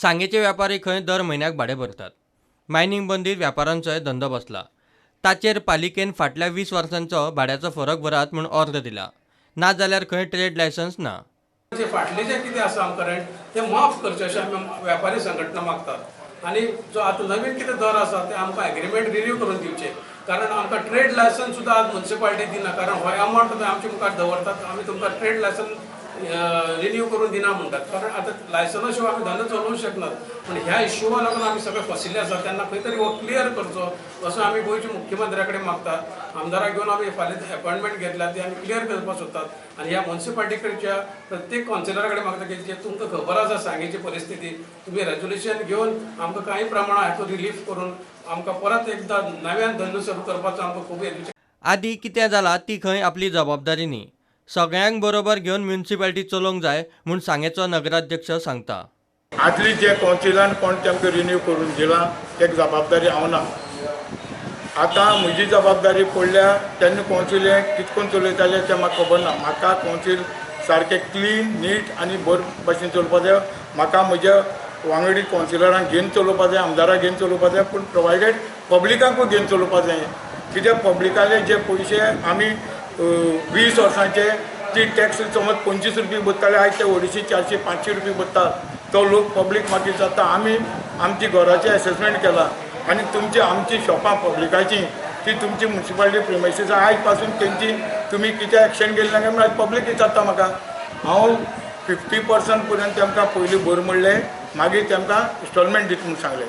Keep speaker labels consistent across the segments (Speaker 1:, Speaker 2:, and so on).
Speaker 1: सांगेचे व्यापारी खंय दर म्हयन्याक भाडें भरतात. मायनींग बंदीत व्यापारांचोय धंदो बसला. ताचेर पालिकेन फाटल्या 20 वर्सांचो भाड्याचो फरक भरात म्हूण ऑर्द दिला. ना जाल्यार खंय ट्रेड लायसन्स ना.
Speaker 2: जे फाटले जे कितें आसा आमकां रेंट ते माफ करचे अशें आमी व्यापारी संघटना मागतात. आनी जो आतां नवीन कितें दर आसा ते आमकां एग्रीमेंट रिन्यू करून दिवचे, कारण आमकां ट्रेड लायसन्स सुद्दां आज म्युनिसिपालिटी दिना. कारण हो अमावंट आमच्या मुखार दवरतात, आमी तुमकां ट्रेड लायसन्स रिन्यू करून दिना म्हणटात. कारण आतां लायसना शिवाय आमी धंदो चलोवंक शकनात. पूण ह्या इश्यूवा लागून आमी सगळे फसिल्ले आसा. तेन्ना खंय तरी हो क्लियर करचो असो आमी गोंयच्या मुख्यमंत्र्या कडेन मागतात. आमदाराक घेवन आमी फाल्यां अपॉयंटमेंट घेतल्या, ती आमी क्लियर करपाक सोदतात. आनी ह्या म्युनिसिपालिटीकडच्या प्रत्येक कावन्सिलरा कडेन मागता की जे तुमकां खबर आसा सांगेची परिस्थिती, तुमी रेजोल्युशन घेवन आमकां कांय प्रमाणात हातूंत रिलीफ करून आमकां परत एकदां नव्यान धंदो सुरू करपाचो आमकां खूब हें.
Speaker 1: आदी कितें जाला ती खंय आपली जबाबदारी न्ही. सगळ्यांक बरोबर घेवन म्युनिसिपालिटी चलोवंक जाय म्हूण सांगेचो नगराध्यक्ष सांगता.
Speaker 3: आदली जे कावन्सिलान कोण तेमकां रिन्यू करून दिलां तेका जबाबदारी हांव ना. आतां म्हजी जबाबदारी पडल्या तेन्ना कावन्सील हें कितें करून चलयतालें तें म्हाका खबर ना. म्हाका कावन्सील सारकें क्लीन नीट आनी बरे भाशेन चलोवपा जाय. म्हाका म्हज्या वांगडी कावन्सिलरांक घेवन चलोवपा जाय, आमदाराक घेवन चलोवपा जाय, पूण प्रोवायडेड पब्लिकांकूय घेवन चलोवपा जाय. कित्याक पब्लिकाले जे पयशे आमी 20 वर्सांचे ती टॅक्स समज 25 रुपये भरताले, आयज ते 250 400 500 रुपये भरतात. तो लोक पब्लीक मागीर जाता. आमी आमची घराचें एसेसमेंट केलां आनी तुमची आमची शॉपां पब्लिकाची ती तुमची म्युनिसिपालिटी प्रिमायसीस आयज पासून तेंची तुमी कितें एक्शन घेतली ना काय म्हूण आयज पब्लीक विचारता म्हाका. हांव 50% पर्यंत तेमकां पयलीं भर म्हणलें, मागीर तेमकां इन्स्टॉलमेंट दिता म्हूण सांगलें.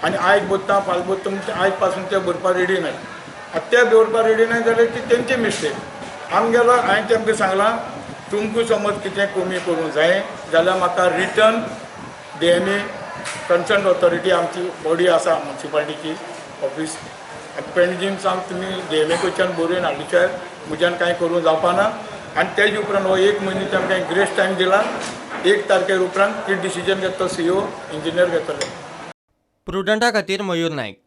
Speaker 3: आनी आयज भरता फाल्यां भरता म्हूण आयज पासून ते भरपाक रेडी नाय. आतां ते दवरपाक रेडी नाय जाल्यार ती तेंची मिस्टेक. आमगेलो हांवें तेमकां सांगलां, तुमकां समज कितें कमी करूंक जाय जाल्यार म्हाका return DMA concern authority आमची बॉडी आसा म्युनिसिपालिटीची ऑफीस पेणजीम सावन तुमी DMA कडच्यान बरोवन हाडल्या म्हज्यान कांय करूंक जावपाना. आनी तेजे उपरांत हो 1 म्हयनो तेमकां ग्रेस टायम दिला. 1 तारखे उपरांत ती डिसिजन घेतलो CO engineer घेतलो.
Speaker 1: प्रुडंटा खातीर मयूर नायक.